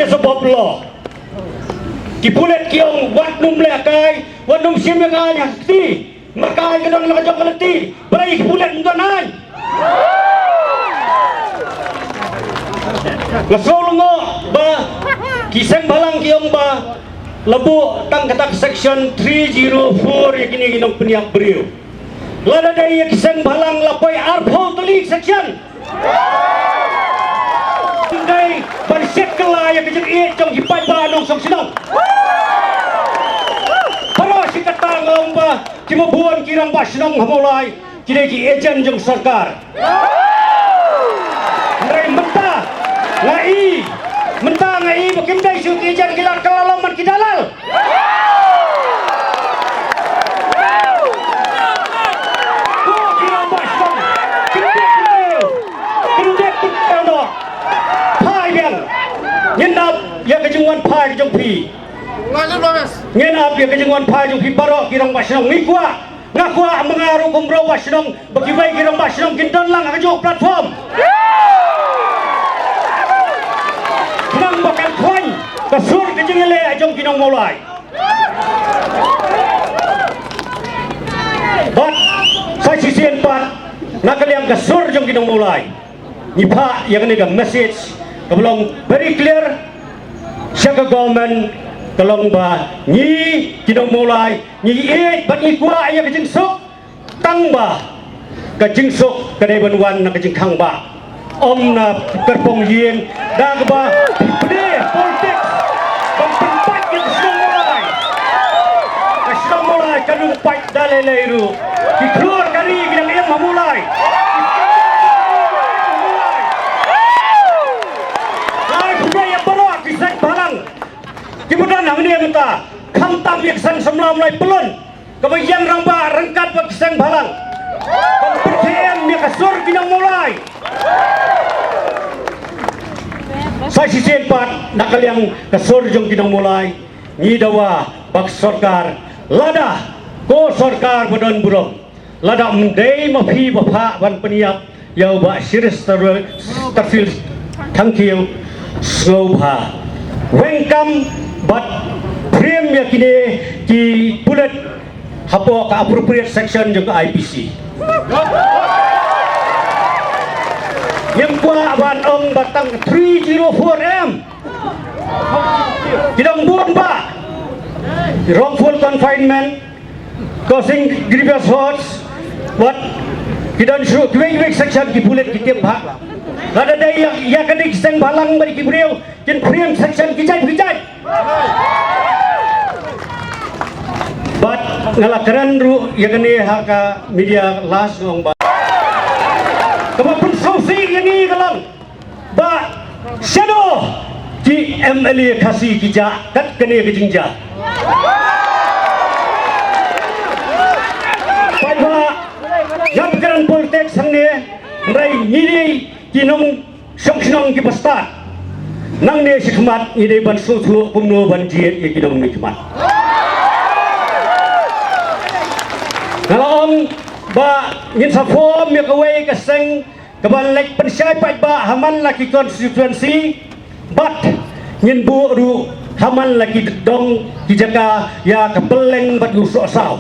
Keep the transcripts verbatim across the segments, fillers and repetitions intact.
Sabab lo ki pulit ki ong wat nym leh kai, wat nym shim ïa kai ha kti. Markai ka don la ka jong ka lynti, balei ki pulit ym don ai? Nga sngew lyngngoh ba ki seng bhalang ki ong ba la buh tang kata ka section three zero four ïa kine ki nongpynïap briew. Lada dei ïa ki seng bhalang la poi arphew tylli section. Dei ban shet kylla ïa ka jingïeit jong ki paidbah nongshong shnong. Baroh shi katta nga ong ba ki mabun ki rangbah shnong ha Mawlai ki dei ki agent jong sorkar. Hynrei mynta nga i, mynta nga i ba kim dei shuh ki agent, ki la kylla lem man ki dalal. Ko ki rangbah shnong, kyndit kyndit, kyndit kyndit noh. Phai biang. Ngin ap ïa ka jingwan phai ka jong phi. Ngin ap ïa ka jingwan phai jong phi baroh ki rangbah shnong. Ngi kwah, nga kwah, ma nga ruh kum rangbah shnong, ba kiwei ki rangbah shnong kin don lang ha kajuh ka platform. Khnang ba kan khwan ka sur ka jingïaleh jong ki nong Mawlai. Bad sa shisien pat, na ka liang ka sur jong ki nong Mawlai, ngi phah ïa kane ka message kaba long very clear sha ka government, ka long ba ngi ki nong Mawlai ngi ïeit bad ngi kwah ïa ka jingsuk. Tang ba ka jingsuk ka dei ban wan na ka jingkhang bah, ym na kyrpong ïing, da kaba phi plie politics ban pynpait ïa ka shnong Mawlai. Ka shnong Mawlai kan ym pait da lei lei ruh. Ki khlur ka ri ki dang im ha Mawlai. Lai phi ïa baroh ki seng bhalang kiba don hangne mynta, khamtam ïa ka seng samla Mawlai Pyllun. Kaba ïeng rangbah ryngkat bad ki seng bhalang ban pynkhie em ïa ka sur ki nong Mawlai. Sa shisien pat na ka liang ka sur jong ki nong Mawlai, ngi dawa ba ka sorkar, lada ko sorkar ba don burom, lada ym dei ma phi ba phah ban pynïap ïa u Bah Shirish Tar-, Tarfield Thangkhiew, sngewbha weng kam bad frame ïa kine ki pulit hapoh ka appropriate section jong ka I P C. Ngim kwah ban ong ba tang three zero four em. Ki dang bun bah. Wrongful confinement, causing grievous hurts, wat ki don shuh kiwei kiwei section ki pulit ki tip bha. Lada dei ïa, ïa kane ki seng bhalang bad ki briew kin frame section ki jait ki jait. Bad nga la kren ruh ïa kane ha ka media last, nga ong ba kaba pynsngewsih ïa ngi ka long ba shadow ki M L A Khasi ki jah kat kane ka jingjia. Paidbah, ngam kren politics hangne, hynrei ngi dei ki nongshong shnong kiba stad. Nangne shakhmat ngi dei ban sngewthuh kumno ban jied ïa ki nongmihkhmat. Nga la ong ba ngin sa form ïa kawei ka seng kaban leit pynshai paidbah ha man la ki constituency, bad ngin buh ruh ha man la ki dong ki jaka ïa ka pylleng bad u sohsaw.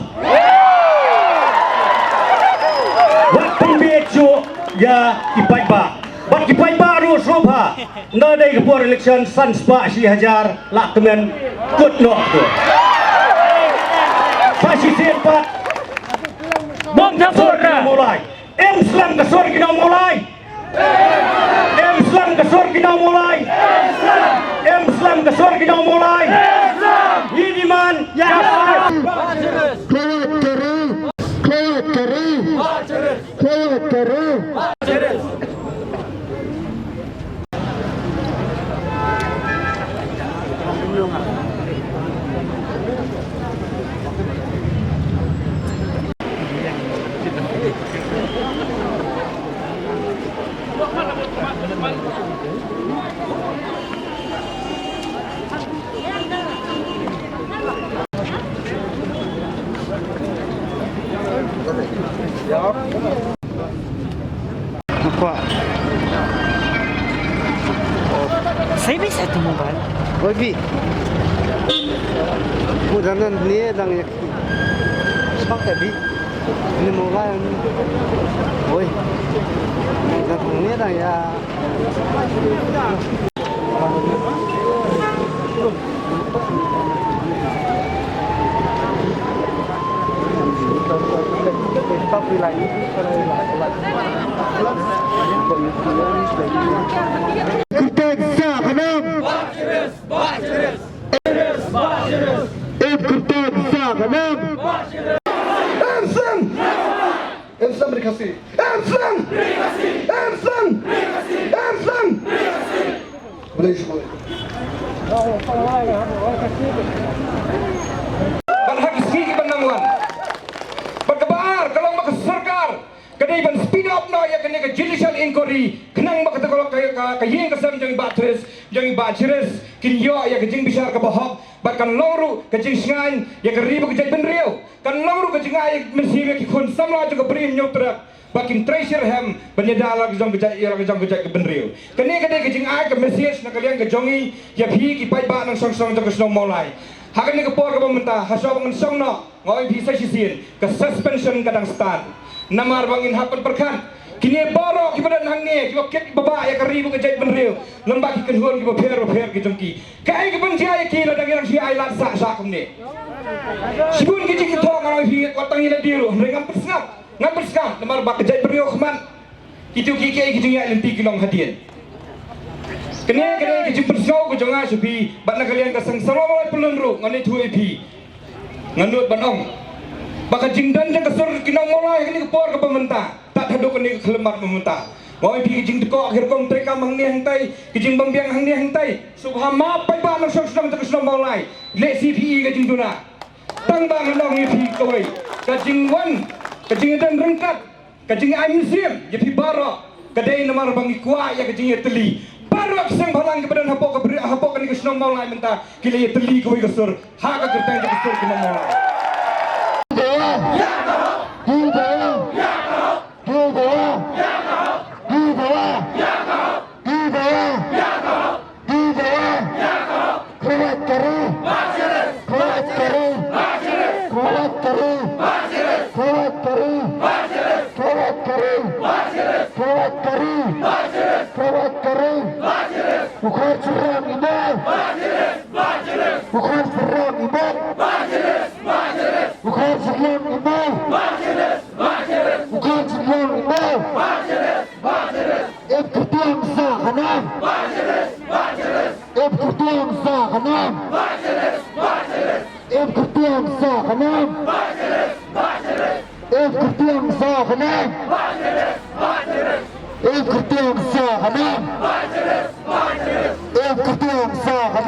Wat pynbieit shuh ïa ki paidbah. Bad ki paidbah ruh sngewbha, ynda dei ka por election san spah shi hajar lah kmen, kut noh tu. Sa shisien pat, bom thakur ra. Mawlai. Em slem ka sur ki nong Mawlai. Em slem ka sur ki nong Mawlai. Em slem ka sur ki nong Mawlai. Ngi demand justice. Kawat kari, kawat kari, kawat kari. Nampak. Saya biasa tu mobile. Oi bi. Mu dan nan ni dang yak. Spak ta bi. Ni mo ga. Oi. Dan ni dang ya. Kyrteng sa ka nam. Ep kyrteng sa ka nam. Em seng. Em seng ri Khasi. Em seng. Em seng. Em seng. Balei shu balei. Bad ha ki sngi kiban nang wan. Bad kaba ar, ka long ba ka sorkar ka dei ban speed up noh ïa kane ka judicial inquiry, khnang ba kata ka, ka, ka, ka ïing ka sem jong i Bah Tris, jong i Bah Jiris, kin ïoh ïa ka jingbishar kaba hok, bad kan long ruh ka jingshngaiñ ïa ka ri bad ka jaitbynriew, kan long ruh ka jingai mynsiem ïa ki khun samla jong ka Bri Hynñiewtrep, ba kin trei shitrhem ban ïada la ka jong ka jait, ïa la ka jong ka jaitbynriew. Kane ka dei ka jingai ka message na ka liang ka jong ngi ïa phi ki paidbah nongshong shnong jong ka shnong Mawlai. Ha kane ka por kaba mynta, ha shuwa ba ngan shong noh, nga ong ïa phi sa shisien, ka suspension ka dang stad. Namar ba ngin hap ban pyrkhat, kine baroh kiba don hangne, kiba kit kiba bah ïa ka ri bad ka jaitbynriew, lem bad ki kynhun kiba pher bapher ki jong ki. Kaei kaban jia ïa ki lada ngi dang shu ai lad sah sah kumne. Shibun ki jingkynthoh nga ong ïa phi, wat tang ïa lade ruh, hynrei ngam pyrshang, ngam pyrshang, namar ba ka jaitbynriew khmat. Kito ki, ki, ki jingïaid lynti ki long hadien. Kane, kane ka jingpynsngew ka jong nga sha phi, bad na ka liang ka seng samla Mawlai Pyllun ruh, ngan ïathuh ïa phi. Ngan nud ban ong ba ka jingdon jong ka sur ki nong Mawlai ha kane ka por kaba mynta, tad haduh kane ka khyllipmat ba mynta, nga ong ïa phi, ka jingdkhoh ki rukom treikam hangne hangtai, ka jingbymbiang hangne hangtai. Sngewbha ma paidbah nongshong shnong jong ka shnong Mawlai, leh C P E ka jingduna. Tang ba ngan ong ïa phi kawei, ka jingwan, ka jingdon ryngkat, ka jingai mynsiem ïa phi baroh ka dei namar ba ngi kwah ïa ka jingïatylli. Baroh ki seng bhalang kiba don hapoh ka Bri, hapoh kane ka shnong Mawlai mynta ki la ïatylli kawei ka sur ha ka kyrteng jong ka sur ki nong Mawlai. Hi dawa, hi dawa, hi dawa, hi dawa, hi dawa. Hi dawa. Khawat ka ri. Khawat ka ri. Khawat ka ri. Khawat ka ri. U Khar Syrang i Mei. U Khar Syrang i Mei. U Khar Syrang i Mei. U Khar Syrang i Mei. Ep kyrteng sa ka nam. Ep kyrteng sa ka nam. Ep kyrteng sa ka nam. Ep kyrteng sa ka nam. Ep kyrteng sa ka nam. Ep kyrteng sa ka